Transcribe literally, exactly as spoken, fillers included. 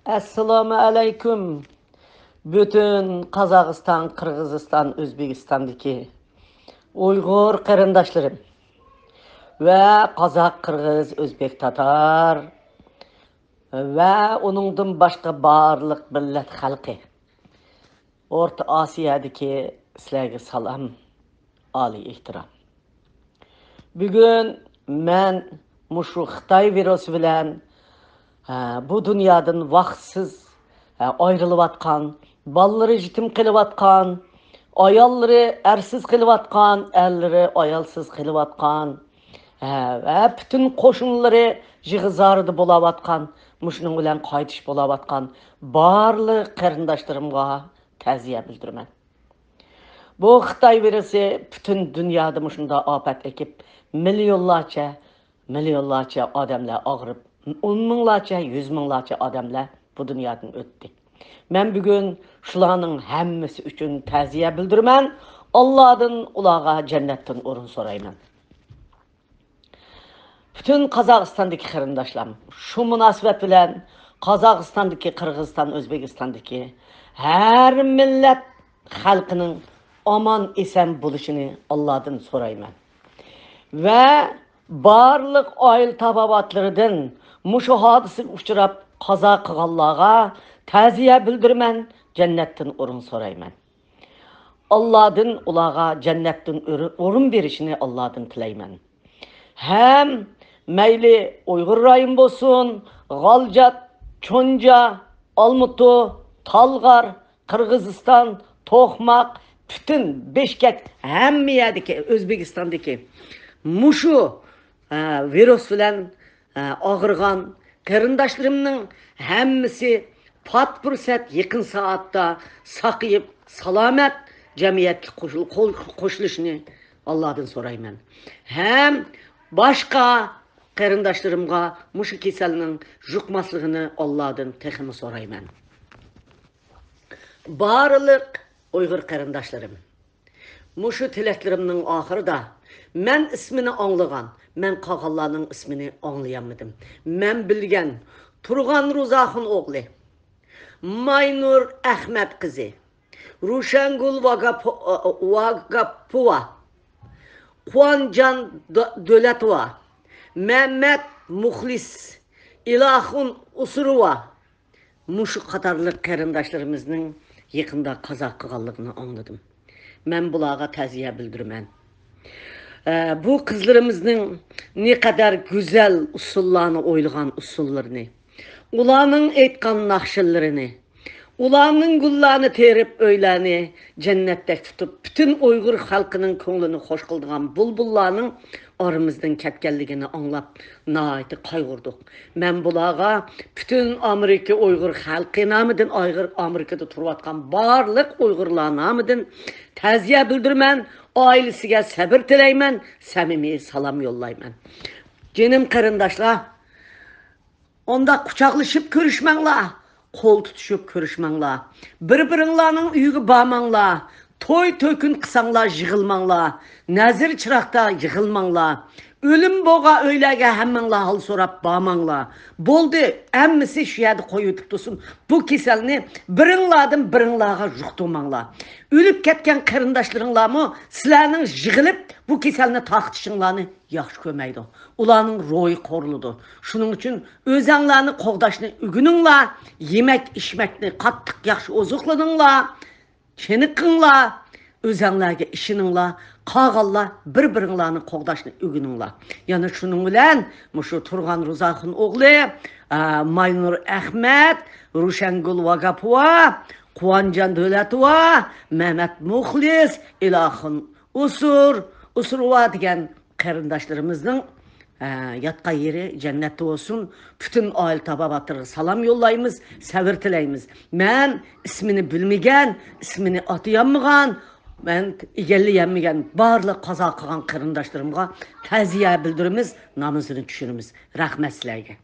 ئەسسالامۇ ئەلەيكۇم. پۈتۈن قازاقىستان، قىرغىزىستان، ئۆزبېكىستاندىكى ئۇيغۇر قېرىنداشلىرىم ۋە قازاق، قىرغىز، ئۆزبېك، تاتار ۋە ئۇنىڭدىن باشقا بارلىق مىللەت خەلقى. ئورتا ئاسىيادىكى سىلەرگە سالام، ئالىي ئېھتىرام. بۈگۈن مەن مۇشۇ خىتاي ۋىرۇسى بىلەن، ھە، بۇ دۇنيادىن ۋاقىتسىز، ھە، ئايرىلىۋاتقان، بالىلىرى يېتىم قېلىۋاتقان، ئاياللىرى ئەرسىز قېلىۋاتقان، ئەرلىرى ئايالسىز قېلىۋاتقان، ھە، ۋە پۈتۈن قوشۇنلىرى يىغا زارىدا بولاۋاتقان، مۇشۇنىڭ بىلەن قايتىش بولاۋاتقان بارلىق قېرىنداشلىرىمغا تەزىيە بىلدۈرىمەن. بۇ خىتاي ۋىرۇسى پۈتۈن دۇنيادا مۇشۇنداق ئاپەت ئېكىپ، مىليونلارچە، مىليونلارچە ئادەملەر ئاغرىپ، ئون مىڭلارچە، يۈز مىڭلارچە ئادەملەر بۇ دۇنيادىن ئۆتتى. مەن بۈگۈن شۇلارنىڭ ھەممىسى ئۈچۈن تەزىيە بىلدۈرىمەن. ئاللادىن ئۇلارغا جەننەتتىن ئورۇن سورايمەن. پۈتۈن قازاقىستاندىكى قېرىنداشلار، شۇ مۇناسىۋەت بىلەن قازاقىستاندىكى، قىرغىزىستان، ئۆزبېكىستاندىكى ھەر مىللەت خەلقىنىڭ ئامان ئېسەن بولۇشىنى ئاللادىن سورايمەن. ۋە بارلىق ئائىلە تاۋابىئاتلىرىدىن مۇشۇ ھادىسىگە ئۇچراپ قازا قىلغانلارغا تەزىيە بىلدۈرىمەن، جەننەتتىن ئورۇن سورايمەن. ئاللادىن ئۇلارغا جەننەتتىن ئۆرە-، ئورۇن بېرىشىنى ئاللادىن تىلەيمەن. ھەم مەيلى ئۇيغۇر رايونى بولسۇن، غالجات، چونجا، ئالمۇتۇ، تالغار، قىرغىزىستان، توقماق، پۈتۈن بېشكەك، ھەممە يەردىكى، ئۆزبېكىستاندىكى مۇشۇ، ئە، ۋىرۇس بىلەن، ئە، ئاغرىغان قېرىنداشلىرىمنىڭ ھەممىسى پات پۇرسەت يېقىن سائەتتە ساقىيىپ، سالامەت جەمئىيەتكە قوشۇل-، قول-، قوشۇلۇشىنى ئاللادىن سورايمەن. ھەم باشقا قېرىنداشلىرىمغا مۇشۇ كېسەلنىڭ يۇقماسلىقىنى ئاللادىن تېخىمۇ سورايمەن. بارلىق ئۇيغۇر قېرىنداشلىرىم، مۇشۇ تىلەكلىرىمنىڭ ئاخىرىدا مەن ئىسمىنى ئاڭلىغان، مەن قالغانلارنىڭ ئىسمىنى ئاڭلىيالمىدىم. مەن بىلگەن تۇرغان روزاخۇن ئوغلى، ماينۇر ئەخمەت قىزى، روشەنگۈل ۋاگاپو-، ۋاگاپوۋا، قۇۋانجان دۆ-، دۆلەتوۋا، مەمەت مۇخلىس، ئىلاخۇن ئۇسۇروۋا، مۇشۇ قاتارلىق قېرىنداشلىرىمىزنىڭ يېقىندا قازا قىلغانلىقىنى ئاڭلىدىم. مەن بۇلارغا تەزىيە بىلدۈرىمەن. ئە، بۇ قىزلىرىمىزنىڭ نەقەدەر گۈزەل ئۇسسۇللارنى ئويلىغان ئۇسسۇللىرىنى، ئۇلارنىڭ ئېيتقان ناخشىلىرىنى، ئۇلارنىڭ گۈللەرنى تېرىپ، ئۆيلەرنى جەننەتتەك تۇتۇپ، پۈتۈن ئۇيغۇر خەلقىنىڭ كۆڭلىنى خۇش قىلىدىغان بۇلبۇللارنىڭ ئارىمىزدىن كەتكەنلىكىنى ئاڭلاپ، ناھايىتى قايغۇردۇق. مەن بۇلارغا پۈتۈن ئامېرىكا ئۇيغۇر خەلقى نامىدىن، ئايغىر-، ئامېرىكىدا تۇرۇۋاتقان بارلىق ئۇيغۇرلار نامىدىن تەزىيە بىلدۈرىمەن، ئائىلىسىگە سەبىر تىلەيمەن، سەمىمىي سالام يوللايمەن. جېنىم قېرىنداشلار، ئۇنداق قۇچاقلىشىپ كۆرۈشمەڭلار، قول تۇتۇشۇپ كۆرۈشمەڭلار. بىر-بىرىڭلارنىڭ ئۆيىگە بارماڭلار. توي-تۆكۈن قىلساڭلار يىغىلماڭلار. نەزىر چىراغدا يىغىلماڭلار. ئۆلۈم بولغان ئۆيلەرگە ھەممىڭلار ھال سوراپ بارماڭلار. بولدى، ھەممىسى شۇ يەردە قويۇۋېتىپ تۇرسۇن. بۇ كېسەلنى بىرىڭلاردىن بىرىڭلارغا يۇقتۇرماڭلار. ئۆلۈپ كەتكەن قېرىنداشلىرىڭلارمۇ سىلەرنىڭ يىغىلىپ بۇ كېسەلنى تارقىتىشىڭلارنى ياخشى كۆرمەيدۇ. ئۇلارنىڭ روھى قورۇلىدۇ. شۇنىڭ ئۈچۈن ئۆزەڭلارنى قوغداشنى ئۆگىنىڭلار، يېمەك-ئىچمەكنى قاتتىق ياخشى ئوزۇقلىنىڭلار، چېنىقىڭلار، ئۆزەڭلارگە ئىشىنىڭلار، قالغانلار بىر-بىرىڭلارنى قوغداشنى ئۆگىنىڭلار. يەنە شۇنىڭ بىلەن مۇشۇ تۇرغان روزاخۇن ئوغلى، ئا، ماينۇر ئەخمەت، روشەنگۈل ۋاگاپوۋا، قۇۋانجان دۆلەتوۋا، مەمەت مۇخلىس، ئىلاخۇن ئۇسۇر، ئۇسۇروۋا دېگەن قېرىنداشلىرىمىزنىڭ، ئە، ياتقان يېرى جەننەتتە بولسۇن. پۈتۈن ئائىلە تاۋابىئاتلىرىغا سالام يوللايمىز، سەۋر تىلەيمىز. مەن ئىسمىنى بىلمىگەن، ئىسمىنى ئاتىيالمىغان، مەن ئىگىلىيەلمىگەن بارلىق قازا قىلغان قېرىنداشلىرىمغا تەزىيە بىلدۈرىمىز، نامىزىنى چۈشۈرىمىز. رەھمەت سىلەرگە.